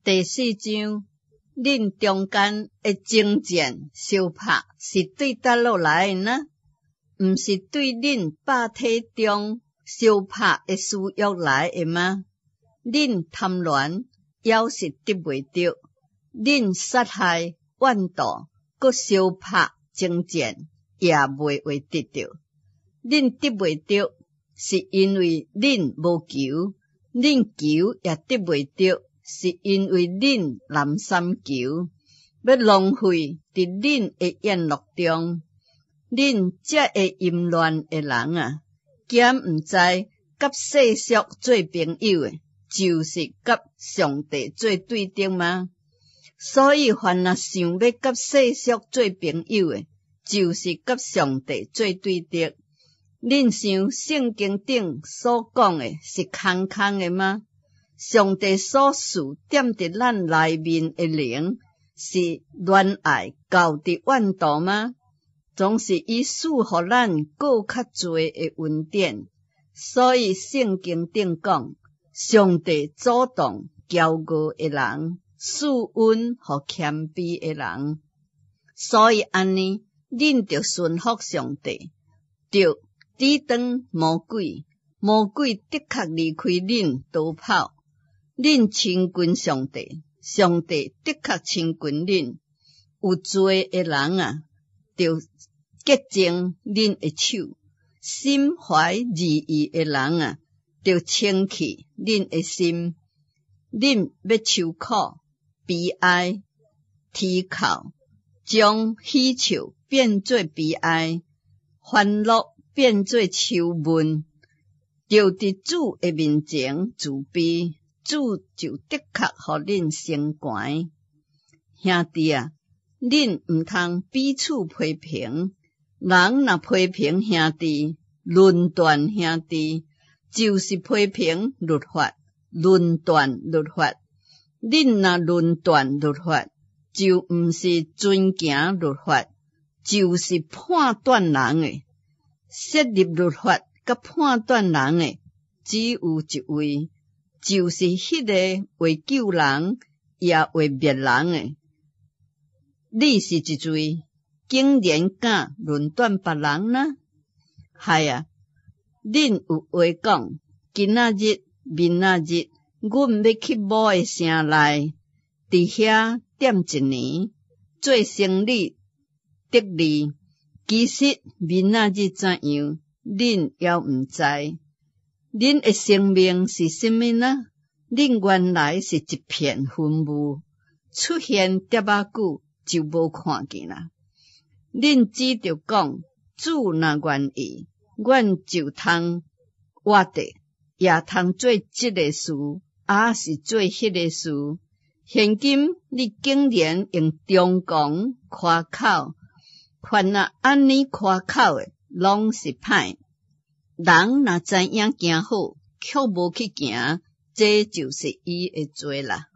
第四章，恁中間的爭戰相拍是對佗落來的呢？毋是對恁百體中相拍的私欲來的嗎？恁貪戀，猶是得袂著；恁殺害、怨妒，閣相拍爭戰，也袂會得著。恁得袂著，是因為恁無求；恁求也得袂著，是因為恁濫三求，欲浪費佇恁的宴樂中。恁這个淫亂的人啊，敢毋知佮世俗做朋友的，就是佮上帝做對敵嗎？所以凡若想欲佮世俗做朋友的，就是佮上帝做對敵。恁想聖經頂所講的是空空的嗎？上帝所賜踮佇咱內面的靈，是戀愛厚佇怨妒嗎？總是伊賜予咱閣較濟的恩典。所以聖經頂講，上帝阻擋驕傲的人，賜恩予謙卑的人。所以按呢，恁著順服上帝，著抵擋魔鬼，魔鬼的確離開恁逃跑。恁親近上帝，上帝的確親近恁。有罪的人啊，著潔淨恁的手；心懷二意的人啊，著清氣恁的心。恁欲愁苦、悲哀、啼哭，將喜笑變做悲哀，歡樂變做愁悶，著佇主的面前自卑，主就的確予恁升懸。兄弟啊，恁毋通彼此批評。人若批評兄弟，論斷兄弟，就是批評律法，論斷律法。恁若論斷律法，就毋是遵行律法，就是判斷人的。設立律法佮判斷人的，只有一位，就是彼个會救人，也會滅人的。你是一誰，竟然敢論斷別人呢？係啊，恁有話講，今仔日、明仔日，阮欲去某个城內，佇遐踮一年，做生理得利。其實明仔日怎樣，恁猶毋知。恁的生命是啥物呢？恁原來是一片雲霧，出現淡薄仔久就無看見啦。恁只著講，主若願意，阮就通活著，也通做這个事，抑是做彼个事。現今你竟然用張狂誇口，凡若按呢誇口的，攏是歹。人若知影行好，卻無去行，這就是伊的罪啦。